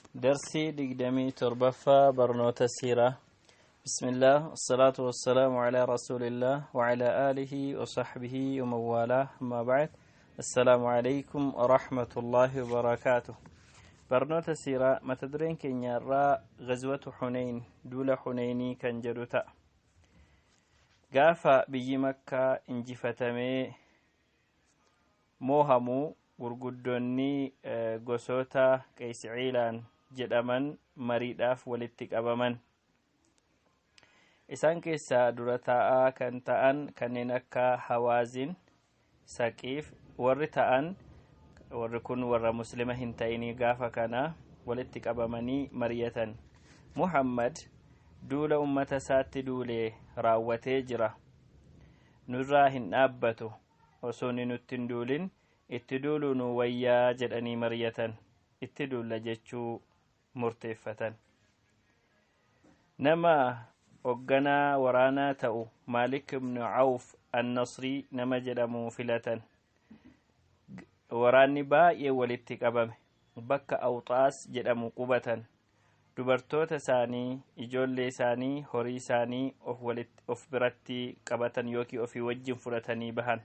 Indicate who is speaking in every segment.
Speaker 1: درسي دقدمي تربفة برنوت السيرة. بسم الله والصلاة والسلام على رسول الله وعلى آله وصحبه ومن والاه، أما بعد، السلام عليكم ورحمة الله وبركاته. برنوت السيرة ما تدرين كن غزوة حنين، دولة حنيني كان جروتا gaafa biyyi Makkaa injifatamee moohamu, gurguddoonni gosoota Qeysiciilaan jedhaman mariidhaaf walitti qabaman. Isaan keessaa dura taa'aa kan ta'an kanneen akka Hawaazin, Saqiif warri ta'an, warri kun warra Muslima hin ta'inii, gaafa kana walitti qabamanii mari'atan. Muhammad duula ummata isaatti duulee raawwatee jira, nurraa hin dhaabbatu, osoo inni nutti hin duulin itti duuluu nu wayyaa jedhanii mari'atan. Itti duulla jechuu murteeffatan. Nama hogganaa waraanaa ta'u Maalik ibnu Awf Annasrii nama jedhamu filatan. Waraanni baay'ee walitti qabame. Bakka Awxaas jedhamu qubatan. Dubartoota isaanii, ijoollee isaanii, horii isaanii of biratti qabatan yookiin ofii wajjin fudhatanii bahan.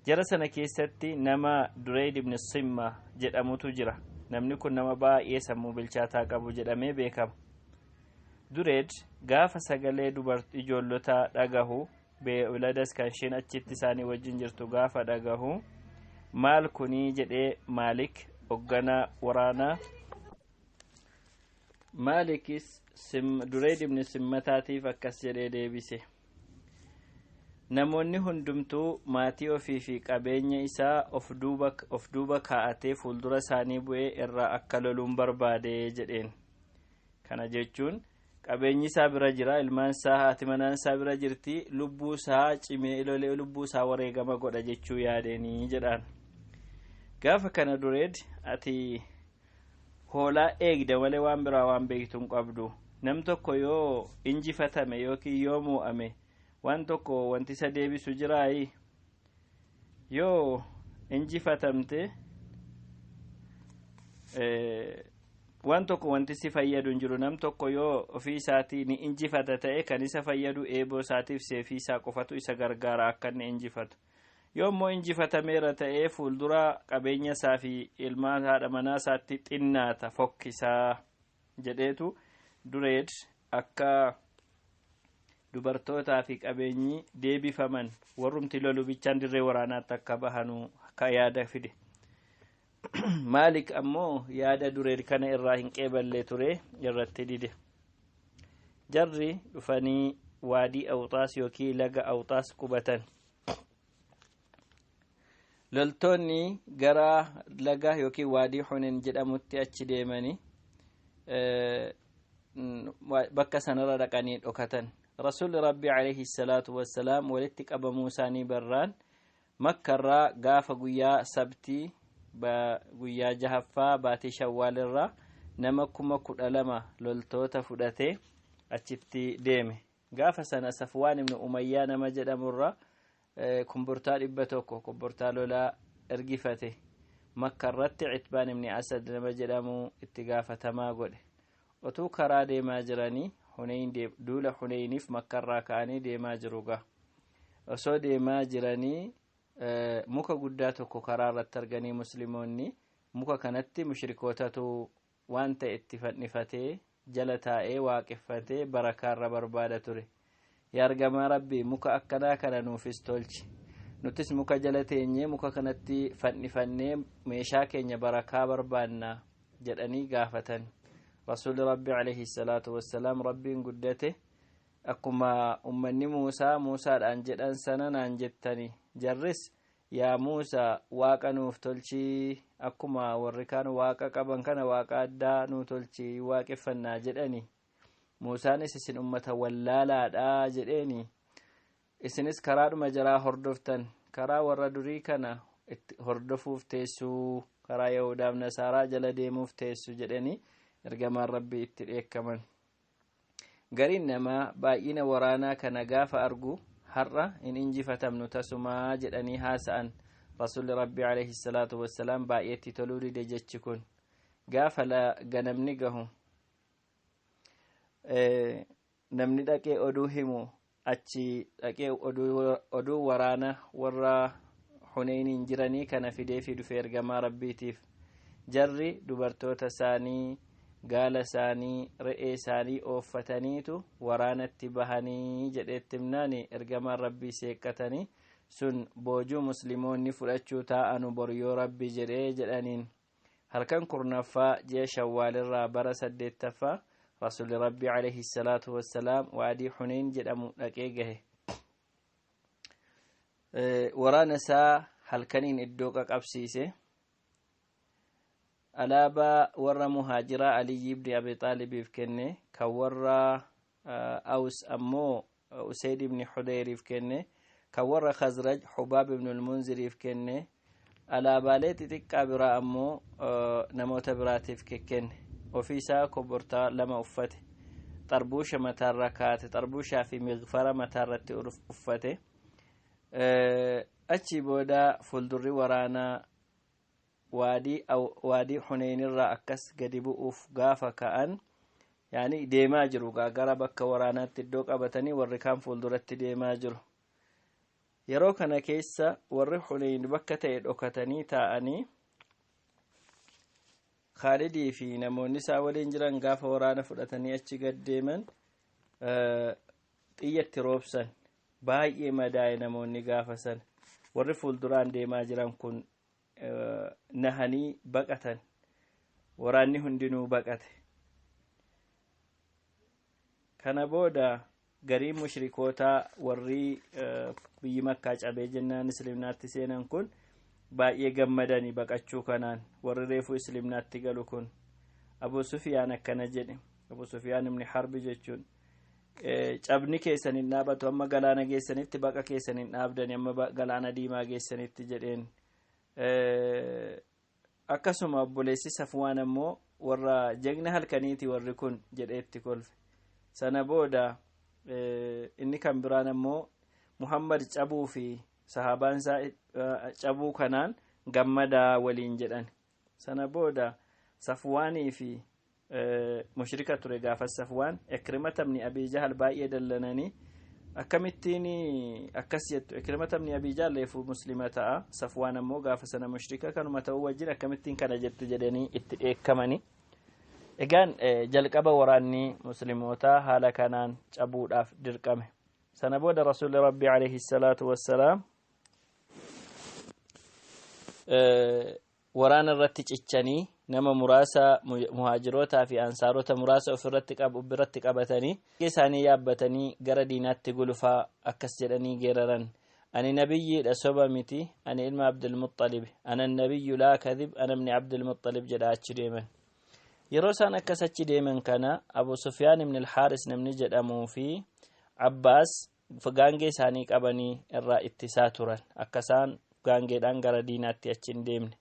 Speaker 1: Jara sana keessatti nama Dureyd ibn Simma jedhamutu jira. Namni kun nama baay'ee sammuu bilchaataa qabu jedhamee beekama. Dureed gaafa sagalee ijoollota dhagahu, beeyladas kan isheen achitti isaanii wajjin jirtu gaafa dhagahu, "Maal kunii?" jedhee Maalik hogganaa waraanaa. Maalikis Dureed ibn Simmataatiif akkas jedhee deebise: "Namoonni hundumtuu maatii ofii fi qabeenya isaa of duuba kaa'atee fuuldura isaanii bu'ee irraa akka loluun barbaade" jedheen. Kana jechuun qabeenyi isaa bira jira, ilmaan isaa, haati manaan isaa bira jirti, lubbuu isaa cimee lolee lubbuu isaa wareegama godha jechuu yaadeenii jedhaan. Gaafa kana Dureed, "Ati hoolaa eegda malee waan biraa waan beektu hin qabdu. Nam tokko yoo injifatame yookiin yoo moo'ame, waan tokko wanti isa deebisu jiraayi? Yoo injifatamte, waan tokko wanti si fayyadu hin jiru. Nam tokko yoo ofii isaatii ni injifata ta'e, kan isa fayyadu eeboo isaatiif seefii isaa qofatu isa gargaara akka inni injifatu. Yoo immoo injifatameera ta'ee, fuuldura qabeenya isaa fi ilmaan haadha manaa isaatti xinnaata, fokkisaa" jedheetu Dureed akka dubartootaa fi qabeenyi deebifaman, warrumti lolu bichaan dirree waraanaatti akka bahanuu akka yaada fide. Maalik ammoo yaada Dureed kana irraa hin qeeballee ture, irratti dide. Jarri dhufanii waadii Awxaas yookiin laga Awxaas qubatan. Loltoonni gara laga yookiin waadii Xunen jedhamutti achi deemanii bakka sanarra dhaqanii dhokatan. Rasuulli Rabbii alayhi salaatu wassalaam walitti qabamuu isaanii barraan, Makkarraa gaafa guyyaa Sabtii, guyyaa jahaffaa baatii Shawwaalirraa, nama 12,000 loltoota fudhatee achitti deeme. Gaafa sana Safwaan ibnu Umayyaa nama jedhamurraa kumburtaa 100 kumburtaa lolaa ergifate. Makka irratti Citbaan ibni Asad nama jedhamu itti gaafatamaa godhe. Otuu karaa deemaa jiranii, Huneyn, duula Huneyniif Makkarraa ka'anii deemaa jiru gaa, osoo deemaa jiranii muka guddaa tokko karaa irratti arganii musliimoonni. Muka kanatti mushrikootatu waan ta'e itti fannifatee, jala taa'ee waaqeffatee barakaarra barbaada ture. "Yaa ergamaa Rabbii, muka akkanaa kana nuufis tolchi, nutis muka jala teenyee muka kanatti fannifannee meeshaa keenya barakaa barbaanna" jedhanii gaafatan. Rasuulli Rabbi alayhi salaatu wassalaam, "Rabbiin guddate, akkuma ummanni Muusaa Muusaadhaan jedhan sana naan jettani. Jarris, 'Yaa Muusaa, waaqa nuuf tolchii, akkuma warri kaan waaqa qaban kana waaqa addaa nuu tolchii waaqeffannaa' jedhani. Muusaanis, 'Isin ummata wallaalaadhaa' jedheeni. Isinis karaadhuma jaraa hordoftan, karaa warra durii kana itti hordofuuf teessuu, karaa Yahudaaf Nasaaraa jala deemuuf teessu" jedhanii ergamaan Rabbii itti dheekkaman. Gariin namaa baay'ina waraanaa kana gaafa argu, "Har'a hin injifatamnu tasumaa" jedhanii haasa'an. Rasuulli Rabbii alayhi salaatu wassalaam baay'eetti toluu dide jechi kun. Gaafa ganamni gahu namni dhaqee oduu himu achi dhaqee oduu waraana warra Huneeniin jiranii kana fidee fi dhufe ergamaa Rabbiitiif. Jarri dubartoota isaanii, gaala isaanii, re'ee isaanii ooffataniitu waraanatti bahanii jedheetti himnaani ergamaan Rabbii seeqqatanii, sun boojuu Musliimoonni fudhachuu taa'anu bor yoo Rabbi jedhee jedhaniin. Halkan 10ffaa ji'a Shawwaalirraa bara 8ffaa Rasuulli Rabbii alayhi salaatu wassalaam Waadii Huneen jedhamu dhaqee gahe. Waraana isaa halkaniin iddoo qaqabsiise. Alaabaa warra Muhaajiraa Aliyyi ibni Abi Xaalibiif kenne, kan warra Aws ammoo Useyd ibni Xudeyriif kenne, kan warra Khazraj Xubaab ibn Ulmunziriif kenne, alaabaalee xixiqqaa biraa ammoo namoota biraatiif kenne. Ofii isaa kobortaa lama uffate, xarbuusha mataarra kaate, xarbuushaa fi migfara mataarratti uffate. Achi booda fuuldurri waraanaa Waadii Huneenirraa akkas gadi bu'uuf gaafa ka'an, yaani deemaa jiru gara bakka waraanaatti, iddoo qabatanii warri kaan fuulduratti deemaa jiru. Yeroo kana keessa warri Huneen bakka ta'e dhokatanii taa'anii, Khaalidii fi namoonni isaa waliin jiran gaafa waraana fudhatanii achi gad deeman xiyyatti roobsan. Baay'ee madaa'e namoonni gaafa san. Warri fuulduraan deemaa jiran kun nahanii baqatan. Waraanni hundinuu baqate. Kana booda gariin mushrikootaa warri biyyi Makkaa cabee jennaan Islimnaatti seenan kun baay'ee gammadanii baqachuu kanaan. Warri reefuu Islimnaatti galu kun, Abu Sufiyaan akkana jedhe, Abu Sufiyaan ibni Harbi jechuun, "Cabni keessan hin dhaabatu amma galaana geessanitti, baqa keessan hin dhaabdani amma Galaana Diimaa geessanitti" jedheen. Akkasuma obboleessi Safwaan ammoo, "Warra jegna halkaniiti warri kun" jedheetti kolfe. Sana booda inni kan biraan ammoo, "Muhammad cabuu fi sahaabaan isaa cabuu kanaan gammadaa" waliin jedhan. Sana booda Safwaanii fi mushrika ture gaafas Safwaan, Ikrimata ibni Abii Jahal baay'ee dallananii, "Akkamittiin akkas jettu?" Ikrimata ibni Abii Jahal reefuu Muslima ta'a, Safwaan ammoo gaafa sana mushrika kanuma ta'uu wajjin, "Akkamittiin kana jettu?" jedhanii itti dheekkamanii. Egaan jalqaba waraanni Muslimootaa haala kanaan cabuudhaaf dirqame. Sana booda Rasuulli Rabbii alayhi salaatu wassalaam waraana irratti cichanii, nama muraasa, Muhaajirootaa fi Ansaarota muraasa ofirratti qabu biratti qabatanii, isaanii yaabbatanii gara diinaatti gulufaa akkas jedhanii geeraran: "Ani nabiyyiidha, soba miti, ani ilma Abdulmuxalib, ana nabiyyu laa kadhib, ana ibni Abdulmuxalib" jedha achi deeman. Yeroo isaan akkas achi deeman kana Abu Sufyaan ibn Alxaaris namni jedhamuu fi Abbaas gaangee isaanii qabanii irraa ittisaa turan, akka isaan gaangeedhaan gara diinaatti achi hin deemne.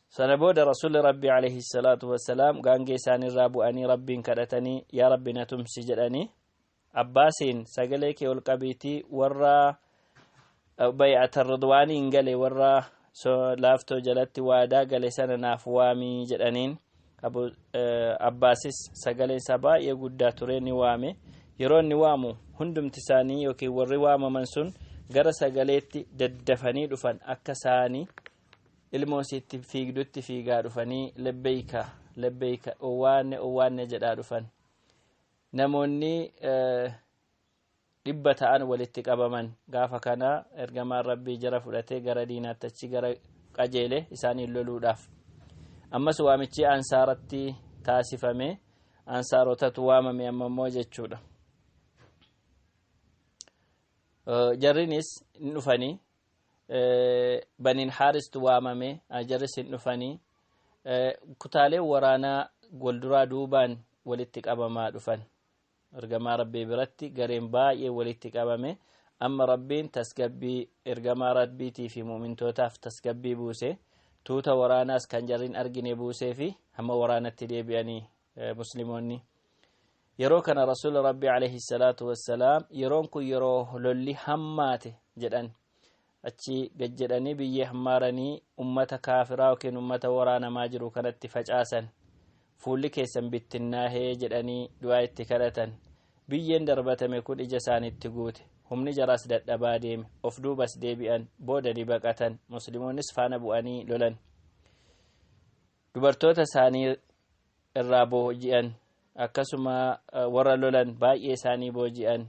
Speaker 1: Sana booda Rasuulli Rabbii alayhi salaatu wassalaam gaangee isaaniirraa bu'anii Rabbiin kadhatanii, "Yaa Rabbi, na tumsi" jedhanii, Abbaasiin, "Sagalee kee ol qabiitii warra bay'ata ridwaaniin gale, warra laaftoo jalatti waadaa gale sana naaf waamii" jedhaniin. Abbaasis sagaleen isaa baay'ee guddaa ture, ni waame. Yeroo inni waamu hundumti isaanii yookiin warri waamaman sun gara sagaleetti daddafanii dhufan. Akka isaanii ilmoo isiitti fiigdutti fiigaa dhufanii, "Labbayka, labbayka, owwaanne, owwaanne" jedhaa dhufan. Namoonni 100 ta'an walitti qabaman. Gaafa kana ergamaan Rabbii jara fudhatee gara diinaatti achi gara qajeele isaaniin loluudhaaf. Ammas waamichi Ansaaratti taasifame, Ansaarotatu waamame amma immoo jechuudha. Jarrinis hin dhufanii. Baniin Haaristu waamame, jarris hin dhufanii. Kutaalee waraanaa walduraa duubaan walitti qabamaa dhufan. Ergamaa Rabbii biratti gareen baay'ee walitti qabame. Amma Rabbiin tasgabbii ergamaa Rabbiitii fi mu'mintootaaf tasgabbii buuse, tuuta waraanaas kan jarriin argine buusee fi hamma waraanatti deebi'anii Musliimoonni. Yeroo kana Rasuula Rabbii alayhi salaatu wassalaam, "Yeroon kun yeroo lolli hammaate" jedhan. Achi gad jedhanii biyyee hammaaranii ummata kaafiraa yookiin ummata waraanamaa jiru kanatti facaasan. Fuulli keessan bittinnaahee jedhanii du'aa itti kadhatan. Biyyeen darbatame kun ija isaanitti guute. Humni jaraas dadhabaa deeme. Of duubas deebi'an. Booda ni baqatan. Musliimoonnis faana bu'anii lolan. Dubartoota isaanii irraa booji'an. Akkasuma warra lolan baay'ee isaanii booji'an.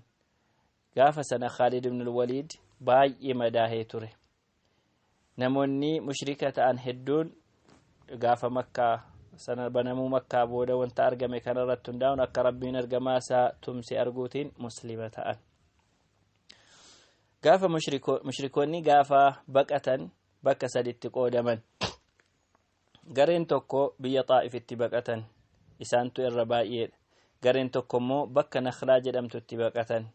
Speaker 1: Gaafa sana Khaalid ibn Waliid baay'ee madaahee ture. Namoonni mushrika ta'an hedduun gaafa Makkaa sana banamuu Makkaa booda wanta argame kanarratti hundaa'uun akka Rabbiin ergamaa isaa tumse arguutiin muslima ta'an. Gaafa mushrikoonni gaafa baqatan bakka saditti qoodaman. Gareen tokko biyya Xaa'ifitti baqatan. Isaantu irra baay'eedha. Gareen tokko immoo bakka Nakhlaa jedhamtutti baqatan.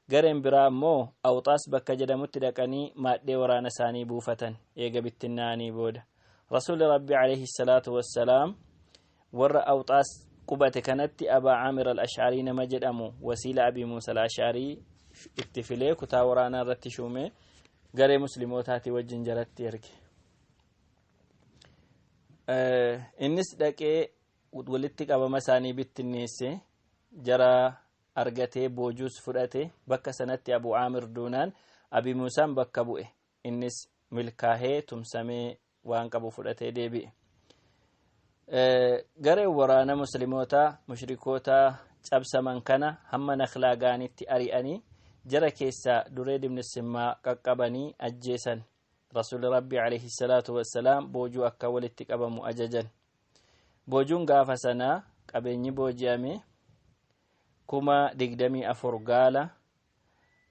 Speaker 1: Gareen biraa immoo Awxaas bakka jedhamutti dhaqanii maadhee waraana isaanii buufatan eega bittinnaa'anii booda. Rasuulli Rabbi alayhi salaatu wassalaam warra Awxaas qubate kanatti Abaa Caamir al-Ash'arii nama jedhamu wasiila Abii Muusa al-Ash'arii itti filee kutaa waraanaa irratti shuume garee musliimootaatii wajjin jalatti erge. Innis dhaqee walitti qabama isaanii bittinneesse, jara argatee boojuus fudhate. Bakka sanatti Abu Caamir duunaan Abi Muusaan bakka bu'e. Innis milkaahee tumsamee waan qabu fudhatee deebi'e. Gareen waraana muslimootaa mushrikoota cabsaman kana hamma Nakhlaa ga'anitti ari'anii jara keessaa Dureed ibn Simmaa qaqqabanii ajjeesan. Rasuulli Rabbi alayhi salaatu wassalaam boojuu akka walitti qabamu ajajan. Boojuun gaafa sanaa qabeenyi booji'ame 24,000 gaala,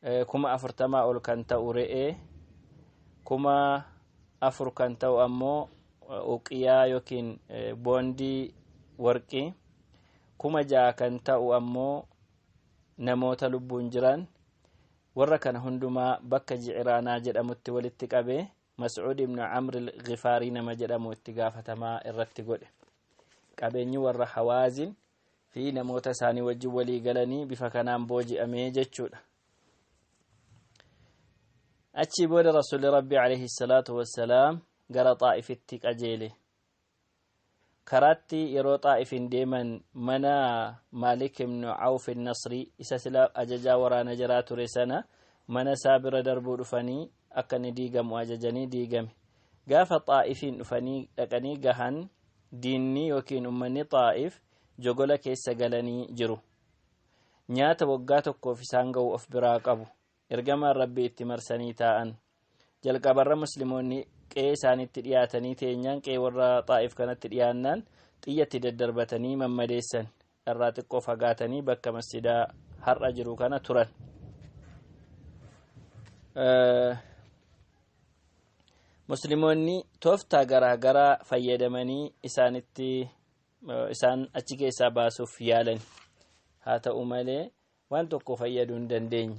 Speaker 1: 40,000 ol kan ta'u re'ee, 4,000 kan ta'u ammoo uqiyaa yookiin boondii warqii, 6,000 kan ta'u ammoo namoota lubbuun jiran. Warra kana hundumaa bakka Jiciraanaa jedhamutti walitti qabee Mas'uud ibn Amr al-Ghifaarii nama jedhamu itti gaafatamaa irratti godhe. Qabeenyi warra Hawaazin fi namoota isaanii wajjin walii galanii bifa kanaan booji'amee jechuudha. Achii booda Rasuulli Rabbi alayhi salaatu wassalaam gara Xaa'ifitti qajeele. Karaatti yeroo Xaa'ifin deeman mana Maalik ibn Awf an-Nasri isa sila ajajaa waraana jaraa ture sana mana isaa bira darbuu dhufanii akka inni diigamu ajajanii diigame. Gaafa Xaa'ifiin dhufanii dhaqanii gahan diinni yookiin ummanni Xaa'if jogola keessa galanii jiru. Nyaata waggaa tokkoof isaan ga'u of biraa qabu. Ergamaan Rabbii itti marsanii taa'an. Jalqabarra musliimoonni qe'ee isaanitti dhiyaatanii teenyaan qe'ee warra Xaa'if kanatti dhiyaannaan xiyyatti daddarbatanii mammadeessan. Irraa xiqqoo fagaatanii bakka masjidaa har'a jiru kana turan. Musliimoonni tooftaa garaa garaa fayyadamanii isaan achi keessaa baasuuf yaalan. Haa ta'u malee waan tokko fayyaduu hin dandeenye.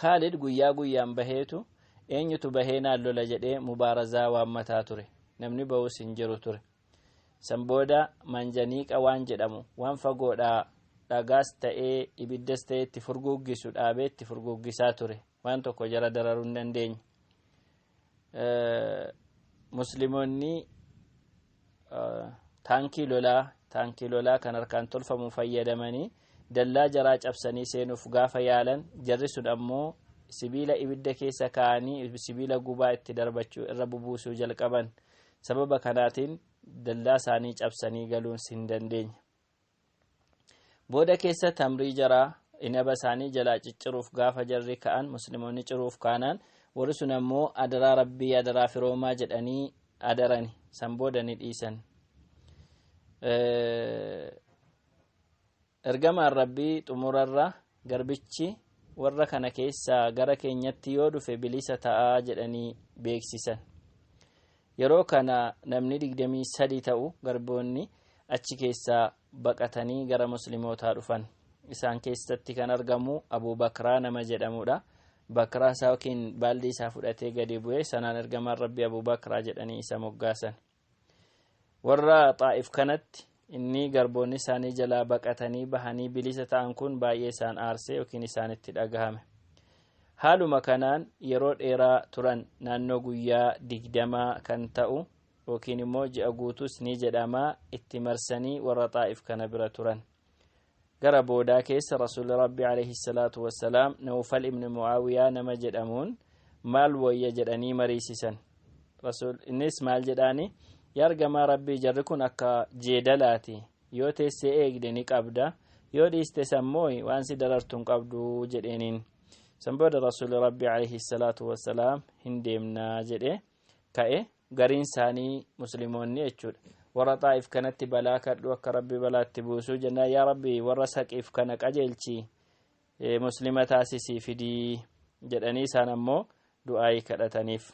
Speaker 1: Khaalid guyyaa guyyaan baheetu eenyutu bahee naan lola jedhee mubaarazaa waammataa ture. Namni bahus hin jiru ture. San booda manjaniiqa waan jedhamu waan fagoodhaa dhagaas ta'ee ibiddas ta'ee itti furguggisu dhaabee itti furguggisaa ture. Waan tokko jara dararuu hin dandeenye. Musliimoonni taankii lolaa kan harkaan tolfamu fayyadamanii dallaa jaraa cabsanii seenuuf gaafa yaalan jarri sun ammoo sibiila ibidda keessa kaa'anii sibiila gubaa itti darbachuu irra bubuusuu jalqaban. Sababa kanaatiin dallaa isaanii cabsanii galuun hin dandeenye. Booda keessa tamrii jaraa inaba isaanii jalaa cicciruuf gaafa jarri ka'an musliimoonni ciruuf kaanaan warri sun ammoo adaraa Rabbii adaraa firoomaa jedhanii adarani. San booda ni dhiisan. Ergamaan Rabbii xumurarra garbichi warra kana keessaa gara keenyatti yoo dhufe bilisa ta'aa jedhanii beeksisan. Yeroo kana namni 23 ta'u garboonni achi keessaa baqatanii gara muslimootaa dhufan. Isaan keessatti kan argamu Abuu Bakraa nama jedhamudha. Bakraa isaa yookiin baaldi isaa fudhatee gadi bu'e sanaan ergamaan Rabbii Abuu Bakraa jedhanii isa moggaasan. Warra Xaa'if kanatti inni garboonni isaanii jalaa baqatanii bahanii bilisa ta'an kun baay'ee isaan aarsee yookiin isaanitti dhagahame. Haaluma kanaan yeroo dheeraa turan, naannoo guyyaa 20 kan ta'u yookiin immoo ji'a guutus ni jedhama, itti marsanii warra Xaa'if kana bira turan. Gara boodaa keessa Rasuulli Rabbi alayhi salaatu wassalaam Nawfal ibni Mu'aawiyaa nama jedhamuun maal wayya jedhanii mariisisan. Rasul innis maal jedhaani? Yaa ergamaa Rabbii, jarri kun akka jeedalaati, yoo teessee eegde ni qabda, yoo dhiiste sammoo waan si darartu hin qabdu jedheeniin. San booda Rasuulli Rabbi alayhi salaatu wassalaam hin deemnaa jedhe ka'e. Gariin isaanii Musliimoonni jechuudha warra Xaa'if kanatti balaa kadhu, akka Rabbi balaatti buusuu jennaan, yaa Rabbi, warra Saqiif kana qajeelchi, Muslima taasisii fidii jedhanii isaan ammoo du'aayii kadhataniif.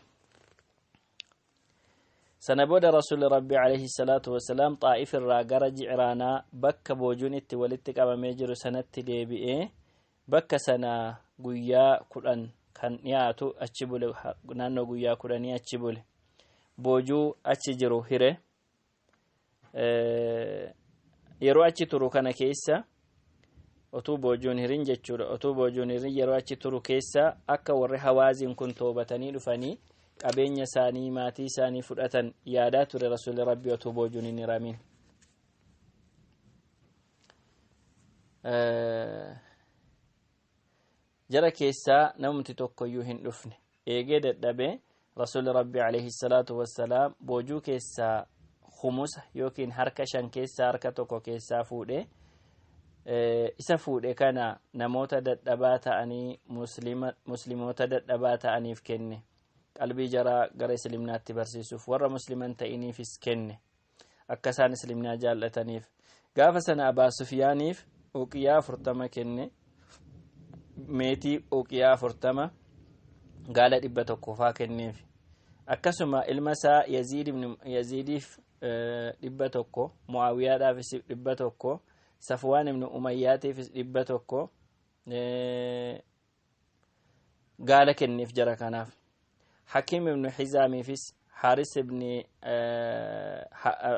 Speaker 1: Sana booda Rasuulli Rabbi alayhi salaatu wasalaam Xaa'if irraa gara Jicraanaa, bakka boojuun itti walitti qabamee jiru sanatti deebi'ee, bakka sana guyyaa 10 kan dhiyaatu achi bule. Naannoo guyyaa 10 achi bule, boojuu achi jiru hire. Yeroo achi turu kana keessa, otuu boojuun hirin jechuudha, otuu boojuun hirin yeroo achi turu keessa akka warri Hawaaziin kun toobatanii dhufanii qabeenya isaanii, maatii isaanii fudhatan yaadaa ture Rasuulli Rabbi otuu boojuun hin hiramin. Jara keessaa namumti tokkoyyuu hin dhufne. Eegee dadhabee Rasuulli Rabbi alayhi salaatu wassalaam boojuu keessaa khumusa yookiin harka shan keessaa harka tokko keessaa fuudhee, isa fuudhe kana namoota dadhabaa ta'anii, Muslimoota dadhabaa ta'aniif kenne. Qalbii jaraa gara Islimnaatti barsiisuuf warra Musliman ta'iniifis kenne, akka isaan Islimnaa jaallataniif. Gaafa sana Abaa Sufyaaniif uqiyaa 40 kenne, meetii uqiyaa 40, gaala 100 faa kenneef. Akkasuma ilma isaa Yaziidiif 100, Mu'aawiyaadhaafis 100, Safwaan ibn Umayyaatiifis 100 gaala kenneef jara kanaaf. Hakiim ibn Hizaamiifis, Haaris ibn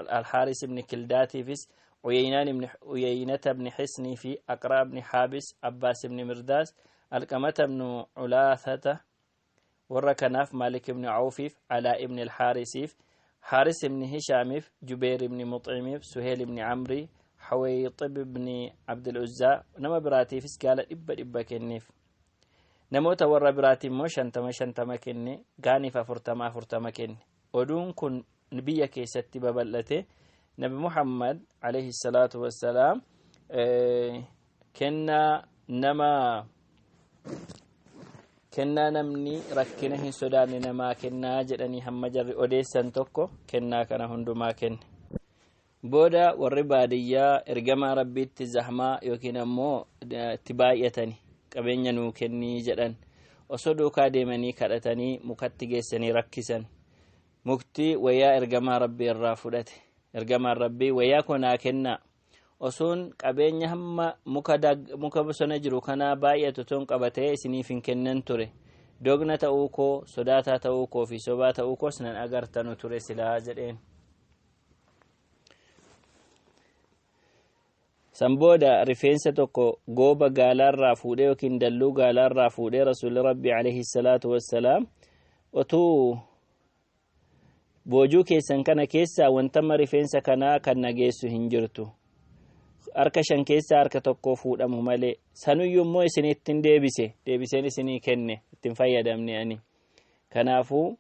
Speaker 1: Alhaaris ibn Kildaatiifis, Uyeynaan ibn Uyeynata ibn Xisnii fi Aqraa ibn Haabis, Abbaas ibn Mirdaas, Alqamata ibn Culaathata, warra kanaaf, Maalik ibn Awfiif, Alaa ibn Alhaarisiif, Haaris ibn Hishaamiif, Jubeer ibn Muxcimiif, Suheel ibn Camrii, Xawayxib ibn Abdul Uzzaa, nama biraatiifis gaala 100 kenneef. Namoota warra biraati immoo 50 50 kenne, gaaniif 40 40 kenne. Oduun kun biyya keessatti babal'ate. Nabi Muhammad alayhi salaatu wassalaam kennaa nama kennaa namni rakkina hin sodaanne namaa kennaa jedhanii hamma jarri odeessan tokko kennaa kana hundumaa kenne. Booda warri baadiyyaa ergamaa Rabbiitti zahmaa yookiin ammoo itti baay'atani, qabeenya nuu kennii jedhan. Osoo duukaa deemanii kadhatanii mukatti geessanii rakkisan. Mukti wayyaa ergamaa Rabbii irraa fudhate. Ergamaan Rabbii, "Wayyaa koo naa kennaa, osoon qabeenya hamma muka bosona jiru kanaa baay'atu toon qabatee isiniif hin kennan ture. Dogna ta'uu koo, sodaataa ta'uu koo fi sobaa ta'uu koos nan agartanu ture silaa," jedheen. San booda rifeensa tokko gooba gaalaarraa fuudhee yookiin dalluu gaalaarraa fuudhee, Rasuulli Rabbi alayhi salaatu wassalaam, "Otuu boojuu keessan kana keessaa wantama rifeensa kanaa kan nageessu hin jirtu, harka shan keessaa harka tokko fuudhamu malee, sanuyyuu immoo isin ittiin deebise, deebiseen isinii kenne, ittiin fayyadamne ani. Kanaafuu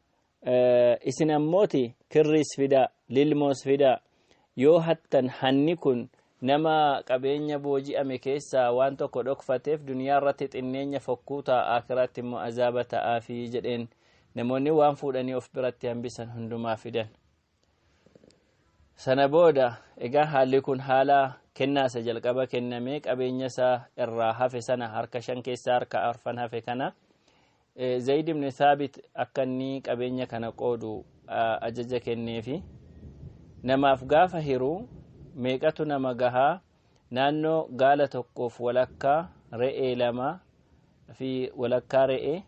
Speaker 1: isin ammooti kirriis fidaa, lilmoos fidaa, yoo hattan hanni kun nama qabeenya booji'ame keessaa waan tokko dhokfateef duniyaa irratti xinneenya fokkuu ta'a, akiraatti immoo azaaba ta'aafi," jedheen. Namoonni waan fuudhanii of biratti hambisan hundumaa fidan. Sana booda egaa haalli kun haala kennaa isa jalqaba kennamee qabeenya isaa irraa hafe sana, harka shan keessaa harka arfan hafe kana, Zayd ibn Thaabit akka inni qabeenya kana qoodu ajaja kenneefi. Namaaf gaafa hiru meeqatu nama gahaa? Naannoo gaala tokkoof walakkaa, re'ee lama fi walakkaa re'ee,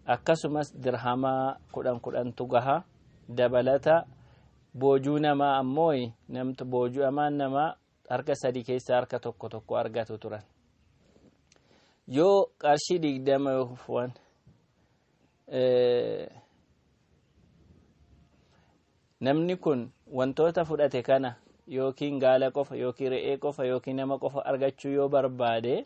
Speaker 1: akkasumas dirhamaa 10 10tu gaha. Dabalata boojuu namaa ammoo namtu booju'amaan namaa harka sadi keessaa harka tokko tokko argatu turan. Yoo qarshii 20 waan Namni kun wantoota fudhate kana yookiin gaala qofa yookiin re'ee qofa yookiin nama qofa argachuu yoo barbaade,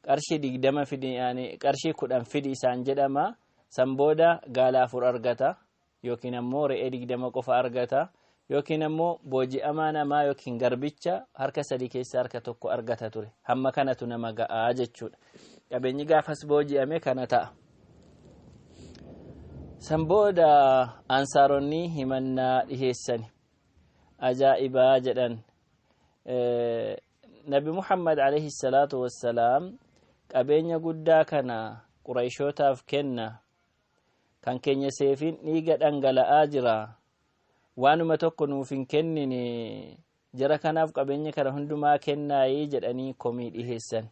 Speaker 1: qarshii 20 fidi, yaani qarshii 10 fidi isaan jedhama. San booda gaala 4 argata, yookiin ammoo re'ee 20 qofa argata, yookiin ammoo booji'amaa namaa yookiin garbicha harka 3 keessaa harka 1 argata ture. Hamma kanatu nama ga'aa jechuudha. Qabeenyi gaafas booji'ame kana ta'a. San booda ansaaronni himannaa dhiheessani. Ajaa'ibaa jedhan. Nabi Muhammad alayhi salaatu wassalaam qabeenya guddaa kana Quraishootaaf kenna. Kan keenya seefiin dhiiga dhangala'aa jira. Waanuma tokko nuuf hin kennine, jara kanaaf qabeenya kana hundumaa kennaayii jedhanii komii dhiheessan.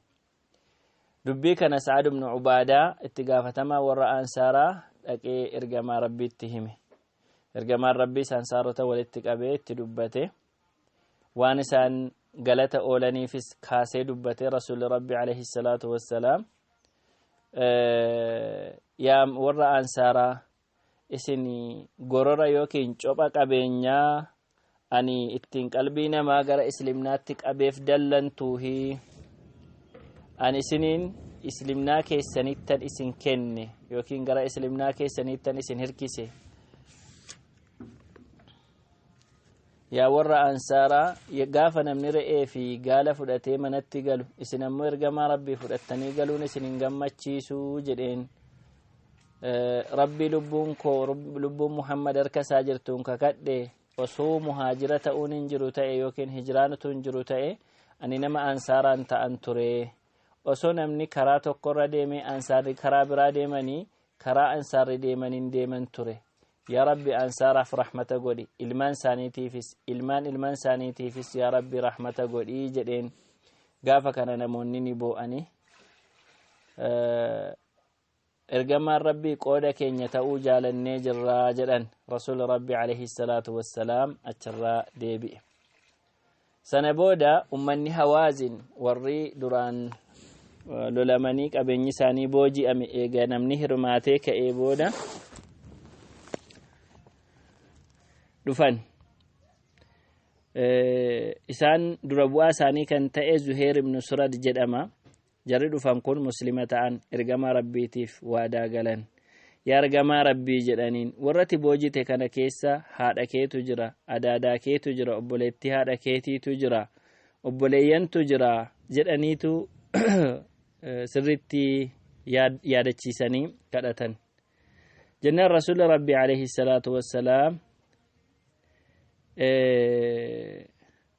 Speaker 1: Dubbii kana Sa'ad ibn Ubaadaa, itti gaafatamaa warra Ansaaraa, dhaqee ergamaa Rabbiitti hime. Ergamaan Rabbiis Ansaarota walitti qabee itti dubbate. Waan isaan galata oolaniifis kaasee dubbate. Rasuulli Rabbi alayhi salaatu wassalaam, "Yaa warra Ansaaraa, isin gorora yookiin copha qabeenyaa ani ittiin qalbii namaa gara islimnaatti qabeef dallantuuhi. Ani isiniin islimnaa keessanittan isin kenne yookiin gara islimnaa keessanittan isin hirkise. Yaa warra Ansaaraa, gaafa namni re'ee fi gaala fudhatee manatti galu, isin ammoo ergamaa Rabbii fudhattanii galuun isin hin gammachiisuu" jedheen. "Rabbii lubbuun koo, lubbuun Muhammad harka isaa jirtuun kakadhe, osoo muhaajira ta'uun hin jiru ta'e yookiin hijiraan utuu hin jiru ta'e, ani nama Ansaaraan ta'an ture. Osoo namni karaa tokkorra deemee Ansaarri karaa biraa deemanii, karaa Ansaarri deemaniin deeman ture. Yaa Rabbi, Ansaaraaf rahmata godhi, ilmaan isaaniitiifis, ilmaan ilmaan isaaniitiifis yaa Rabbi rahmata godhi" jedheen. Gaafa kana namoonni ni boo'anii, "Ergamaan Rabbii qooda keenya ta'uu jaalannee jirraa" jedhan. Rasuulli Rabbi alayhi salaatu wassalaam achirraa deebi'e. Sana booda ummanni Hawaazin, warri duraan lolamanii qabeenyi isaanii booji'ame, eega namni hirmaatee ka'ee booda dhufan. Isaan dura bu'aa isaanii kan ta'e Zuheer ibn Surad jedhama. Jarri dhufan kun Muslima ta'an. Ergamaa Rabbiitiif waadaa galan. "Yaa ergamaa Rabbii," jedhaniin, "warra ati boojite kana keessa haadha keetu jira, adaadaa keetu jira, obboleettii haadha keetiitu jira, obboleeyyantu jira" jedhaniitu sirritti yaadachiisanii kadhatan. Jennaan Rasuulli Rabbii alayhi salaatu wassalaam,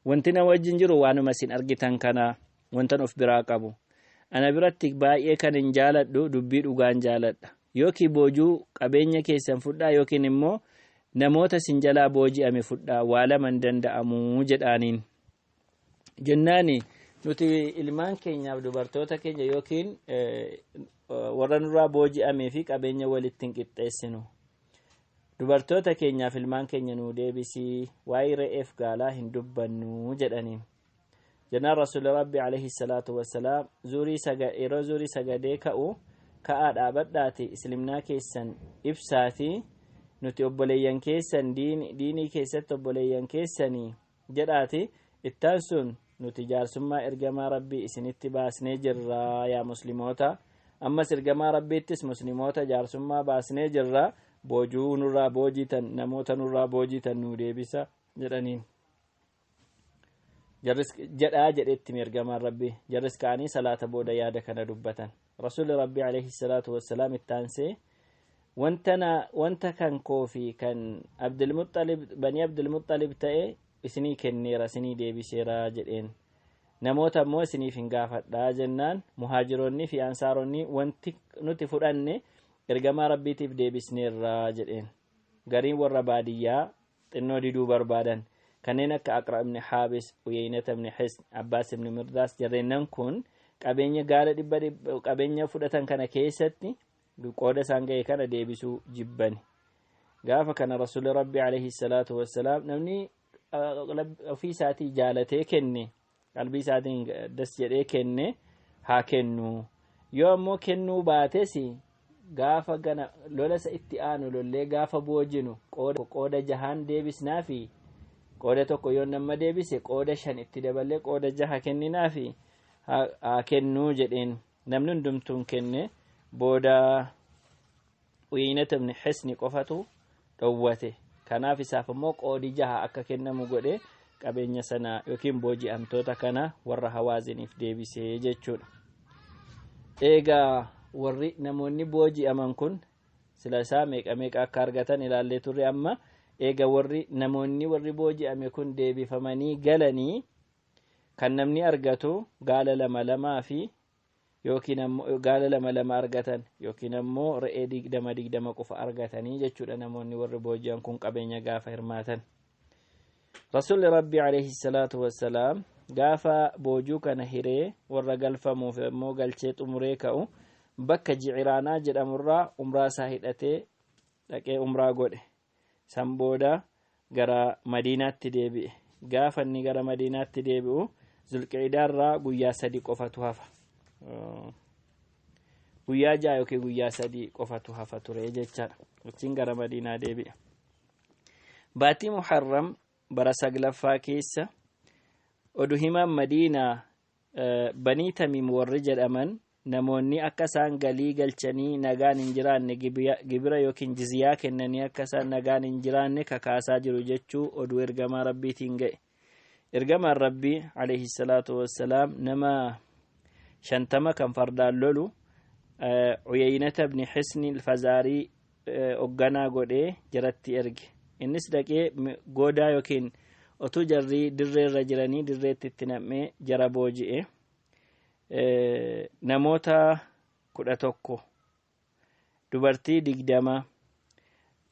Speaker 1: "Wanti na wajjin jiru waanuma isin argitan kana. Wantan of biraa qabu ana biratti baay'ee kan hin jaaladhu dubbii dhugaan jaaladha. Yookiin boojuu qabeenya keessan fudhaa, yookiin immoo namoota isin jalaa booji'ame fudhaa. Waa lama hin danda'amuu" jedhaaniin. Jennaani, "Nuti ilmaan keenyaaf dubartoota keenya yookiin warra nurraa booji'amee fi qabeenya walitti hin qixxeessinu. Dubartoota keenyaaf ilmaan keenya nuu deebisii, waa'ee re'eef gaalaa hin dubbannu" jedhaniin. Jennaan Rasuulli Rabbi alayhi salaatu wassalaam zuurii yeroo zuurii sagadee ka'u, "Ka'aa dhaabadhaati islimnaa keessan ibsaati, nuti obboleeyyan keessan, diinii keessatti obboleeyyan keessanii jedhaati. Ittaan sun nuti jaarsummaa ergamaa Rabbii isinitti baasnee jirra. Yaa Muslimoota, ammas ergamaa Rabbiittis Muslimoota jaarsummaa baasnee jirra. Boojuu nurraa boojitan, namoota nurraa boojitan nuu deebisa" jedhaniin. Jarris jedhaa jedhetti ergamaan Rabbii. Jarris ka'anii salaata booda yaada kana dubbatan. Rasuulli Rabbii alayhi salaatu wassalaam ittaansee, wanta wanta kan koo fi kan Abdulmuxalib, banii Abdulmuxalib ta'e isinii kenneera, isinii deebiseera jedheen. Namoota ammoo isiniif hin gaafadhaa jennaan, muhaajiroonni fi ansaaronni, "Wanti nuti fudhanne ergamaa Rabbiitiif deebisneerra" jedheen. Gariin warra baadiyyaa xinnoo diduu barbaadan, kanneen akka Aqra ibn Haabis, Uyeynata ibn Hisn, Abbaas ibn Mirdaas, jarreennan kun qabeenya gaala dhibba qabeenya fudhatan kana keessatti qooda isaan ga'e kana deebisuu jibbani. Gaafa kana Rasuulli Rabbi alayhi salaatu wassalaam, namni ofii isaatii jaalatee kenne, qalbii isaatiin das jedhee kenne haa kennu, yoo ammoo kennuu baates Gaafa gana lola isa itti aanu lollee gaafa boojinu qooda jahaan deebisnaa fi qooda tokko yoo nama deebise qooda shan itti daballee qooda jaha kenninaa fi haa kennuu jedheen. Namni hundumtuun kenne. Booda Uyeynata ibn Hisni qofatu dhowwate. Kanaaf isaaf immoo qoodi jaha akka kennamu godhe, qabeenya sana yookiin booji'amtoota kana warra Hawaaziniif deebisee jechuudha. Eegaa warri namoonni booji'aman kun sila isaa meeqa meeqa akka argatan ilaallee turre. Amma eega warri namoonni warri booji'ame kun deebifamanii galanii, kan namni argatu gaala lama lamaa fi yookiin ammoo gaala lama lama argatan yookiin ammoo re'ee 20 20 qofa argatanii jechuudha, namoonni warri booji'an kun qabeenya gaafa hirmaatan. Rasuulli Rabbii alayhi salaatu wassalaam gaafa boojuu kana hiree warra galfamuuf immoo galchee xumuree ka'u, bakka Jiciraanaa jedhamurraa umraa isaa hidhatee dhaqee umraa godhe. San booda gara Madiinaatti deebi'e. Gaafa inni gara Madiinaatti deebi'u Zulqiidaarraa guyyaa 3 qofatu hafa, guyyaa 6 yookiin guyyaa 3 qofatu hafa ture jechaadha. Achiin gara Madiinaa deebi'e. Baatii Muharram bara saglaffaa keessa oduu himaan Madiinaa Banii Tamiim warri jedhaman namoonni akka isaan galii galchanii nagaan hin jiraanne, gibira yookiin jiziyaa kennanii akka isaan nagaan hin jiraanne kakaasaa jiru jechuu oduu ergamaa Rabbiitiin ga'e. Ergamaan Rabbii alayhi salaatu wassalaam nama 50 kan fardaan lolu Uyeynata ibni Xisni Alfazaarii hoogganaa godhee jaratti erge. Innis dhaqee goodaa yookiin otuu jarrii dirree irra jiranii dirreetti itti nam'ee jara booji'e. Namoota 11, dubartii 20,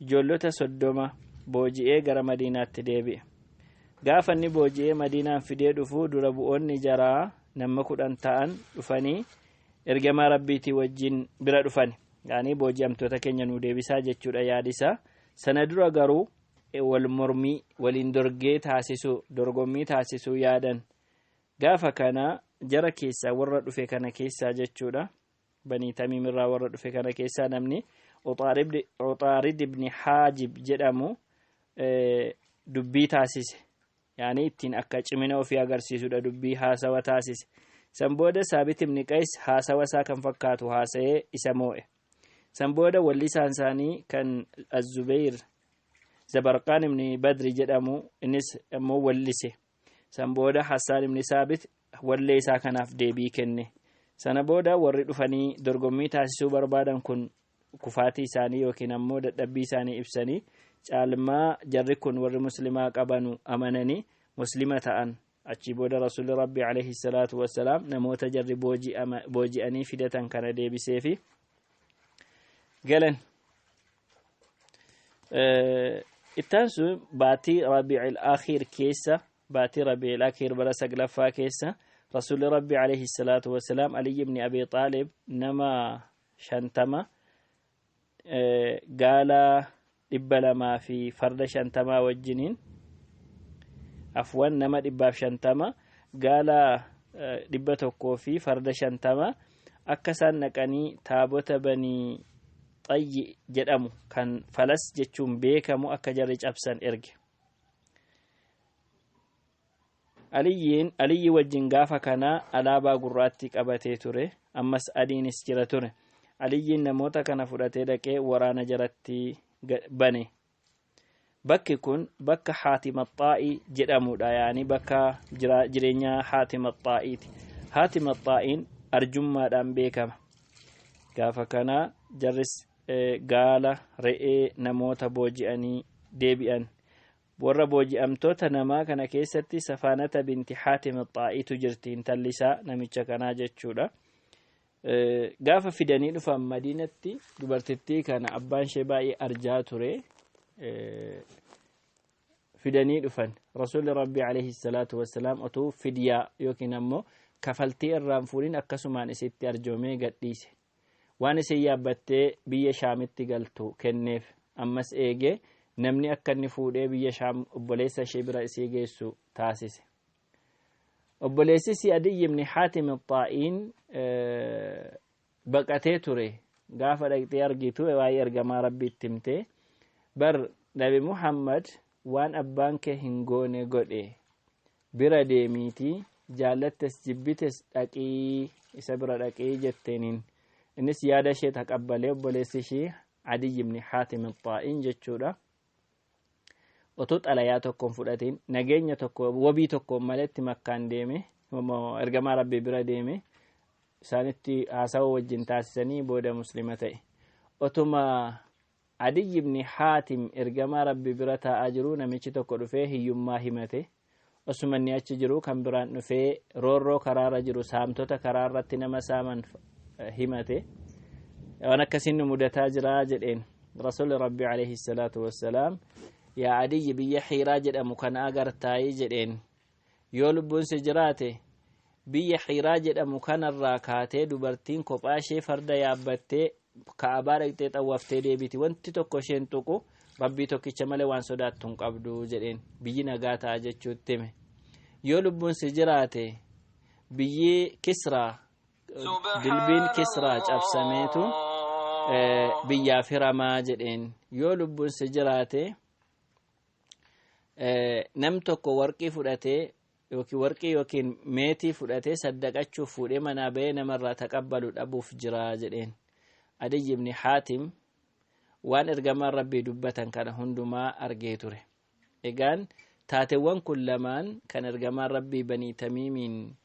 Speaker 1: ijoollota 30 booji'ee gara Madiinaatti deebi'e. Gaafa inni booji'ee Madiinaan fidee dhufuu, dura bu'oonni jaraa nama 10 ta'an dhufanii ergamaa Rabbiitii wajjin bira dhufan, yaanii booji'amtoota keenya nuu deebisaa jechuudha yaadisaa. Sana dura garuu wal mormii waliin dorgee taasisuu, dorgommii taasisuu yaadan. Gaafa kana jara keessaa warra dhufe kana keessaa jechuudha, Banii Tamiim irraa warra dhufe kana keessaa namni Uxaarid ibni Haajib jedhamu dubbii taasise, yaani ittiin akka cimina ofii agarsiisudha dubbii haasawa taasise. San booda Saabit ibni Qays haasawa isaa kan fakkaatu haasa'ee isa moo'e. San booda wallisaan isaanii kan Azubayr Zabarqaan ibni Badri jedhamu innis immoo wallise. San booda Hassaan ibni Saabit wallee isaa kanaaf deebii kenne. Sana booda warri dhufanii dorgommii taasisuu barbaadan kun kufaatii isaanii yookiin ammoo dadhabbii isaanii ibsanii, caalmaa jarri kun warri Muslimaa qabanu amananii Muslima ta'an. Achii booda Rasuulli Rabbii alayhi salaatu wassalaam namoota jarri booji'anii fidatan kana deebisee fi galan. Ittaansu baatii Rabiicil Akhiir keessa, baatii Rabiicil Akhiir bara saglaffaa keessa, Rasuulli Rabbii alayhi salaatu wassalaam Aliyyi ibni Abi Xaalib nama 50, gaala 200 fi farda 50 wajjiniin, afwan, nama 150, gaala 100 fi farda 50 akka isaan naqanii taabota Banii Xayyi jedhamu kan Falas jechuun beekamu akka jarri cabsan erge. Aliyyiin Aliyyi wajjin gaafa kana alaabaa gurraattii qabatee ture, ammas adiinis jira ture. Aliyyiin namoota kana fudhatee dhaqee waraana jaratti bane. Bakki kun bakka Haatimaxaa'ii jedhamudha, yaani bakka jireenya Haatimaxaa'iiti. Haatimaxaa'iin arjummaadhaan beekama. Gaafa kana jarris gaala, re'ee, namoota booji'anii deebi'an. Warra booji'amtoota namaa kana keessatti Safaanata binti Haatim Xaa'iitu jirti, intalli isaa namicha kanaa jechuudha. Gaafa fidanii dhufan Madiinatti dubartittii kana abbaan ishee baay'ee arjaa ture. Fidanii dhufan. Rasuulli Rabbii alayhi salaatu wassalaam otuu fidyaa yookiin ammoo kafaltii irraan fuudhin akkasumaan isitti arjoomee gadhiise. Waan isin yaabbattee biyya Shaamitti galtu kenneef. Ammas eegee namni akka inni fuudhee biyya Shaam obboleessa ishee bira isii geessu taasise. Obboleessi isii Adiyyi ibni Haatim Xaa'iin baqatee ture. Gaafa dhaqxee argitu waa'ee ergamaa rabbiitti himte, bar Nabi Muhammad waan abbaan kee hin goone godhe, bira deemiitii jaallattes jibbites dhaqii isa bira dhaqii jetteeniin. Innis yaada ishee taqabbalee, obboleessi ishee Adiy ibn Haatim Xaa'iin jechuudha. Otoo xalayaa tokkoon fudhatiin, nageenya tokko wabii tokkoon maletti Makkaan deeme, ergamaa rabbii bira deeme, isaanitti haasawa wajjin taasisanii booda muslima ta'e. Otuma Adiy ibn Haatim ergamaa rabbii bira taa'aa jiru, namichi tokko dhufee hiyyummaa himate. Osuma inni achi jiru kan biraan dhufee roorroo karaarra jiru, saamtota karaarratti nama saaman himate. Waan akkasiin nu mudataa jira jedheen. Rasuulli rabbii alayhi salaatu wassalaam, yaa Adiyyi, biyya Xiiraa jedhamu kana agartaayii jedheen. Yoo lubbuun si jiraate, biyya Xiiraa jedhamu kanarraa kaatee dubartiin kophaa ishee farda yaabbattee Ka'abaa dhaqxee xawwaftee deebiti, wanti tokko isheen tuqu rabbii tokkicha malee waan sodaattu hin qabdu jedheen. Biyyi nagaa ta'a jechuutti hime. Yoo lubbuun si jiraate, biyyi Kisraa, dilbiin Kisraa cabsameetu biyyaaf hiramaa jedheen. Yoo lubbuun si jiraate, nam tokko warqii fudhatee yookiin warqii yookiin meetii fudhatee saddaqachuuf fuudhee manaa bahee namarraa taqabbalu dhabuuf jira jedheen. Adiy ibn Haatim waan ergamaan rabbii dubbatan kana hundumaa argee ture. Egaan taateewwan kun lamaan kan ergamaan rabbii Banii Tamiimiin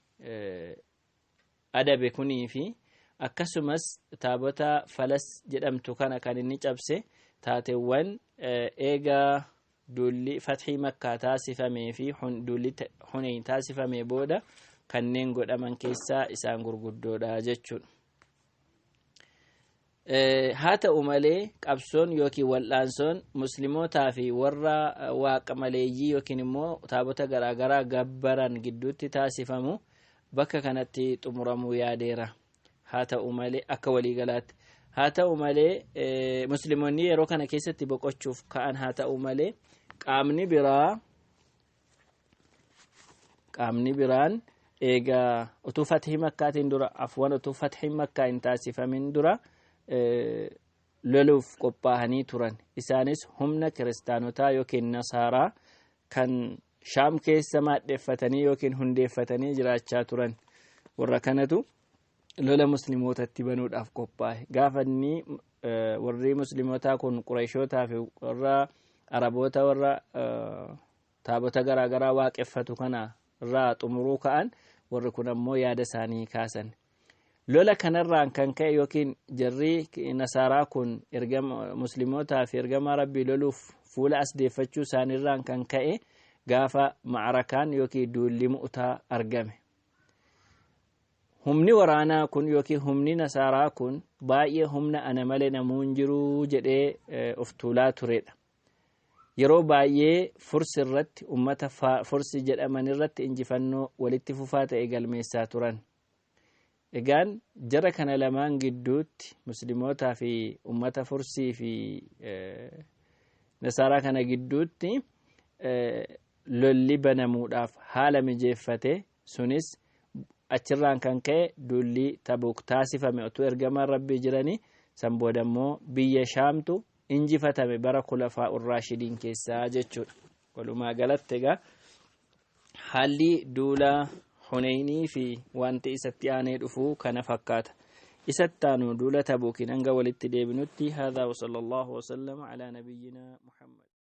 Speaker 1: adabe kunii fi akkasumas taabota Falas jedhamtu kana kan inni cabse, taateewwan eega duulli fathii Makkaa taasifamee fi duulli Huneyn taasifamee booda kanneen godhaman keessaa isaan gurguddoodha jechuudha. Haa ta'u malee, qabsoon yookiin wal'aansoon muslimootaa fi warra waaqa maleeyyii yookiin immoo taabota garaagaraa gabbaran gidduutti taasifamu bakka kanatti xumuramuu yaadeera. Haa ta'u malee, akka waliigalaatti, haa ta'u malee, musliimoonni yeroo kana keessatti boqochuuf ka'an. Haa ta'u malee, qaamni biraan eegaa utuu fathii Makkaatiin dura, afwan, utuu fathii Makkaa hin taasifamin dura loluuf qophaa'anii turan. Isaanis humna kiristaanotaa yookiin nasaaraa kan Shaam keessa maadheeffatanii yookiin hundeeffatanii jiraachaa turan. Warra kanatu lola musliimootatti banuudhaaf qophaa'e. Gaafa inni warri musliimotaa kun Qureeshootaa fi warra Araboota warra taabota garaagaraa waaqeffatu kana irraa xumuruu ka'an, warri kun ammoo yaada isaanii kaasan. Lola kanarraan kan ka'e yookiin jarri nasaaraa kun ergama muslimootaa fi ergamaa rabbii loluuf fuula as deeffachuu isaaniirraan kan ka'e, gaafa macrakaan yookiin duulli Mu'taa argame. Humni waraanaa kun yookiin humni nasaaraa kun baay'ee humna ana malee namuun jiruu jedhee of tuulaa turedha. Yeroo baay'ee Fursi irratti, ummata Fursi jedhaman irratti injifannoo walitti fufaa ta'e galmeessaa turan. Egaan jara kana lamaan gidduutti, muslimootaa fi ummata Fursii fi nasaaraa kana gidduutti lolli banamuudhaaf haala mijeeffate. Sunis achirraan kan ka'e duulli Tabuuk taasifame utuu ergamaan rabbii jiranii. San booda immoo biyya Shaamtu injifatame bara Kulafaa Urraashidiin keessaa jechuudha. Walumaa galatti egaa haalli duula Huneynii fi wanti isatti aanee dhufuu kana fakkaata. Isatti aanu duula Tabuukiin hanga walitti deebinutti, haadhaa wa sallallahu wasallama alaa nabiyyinaa Muhammad.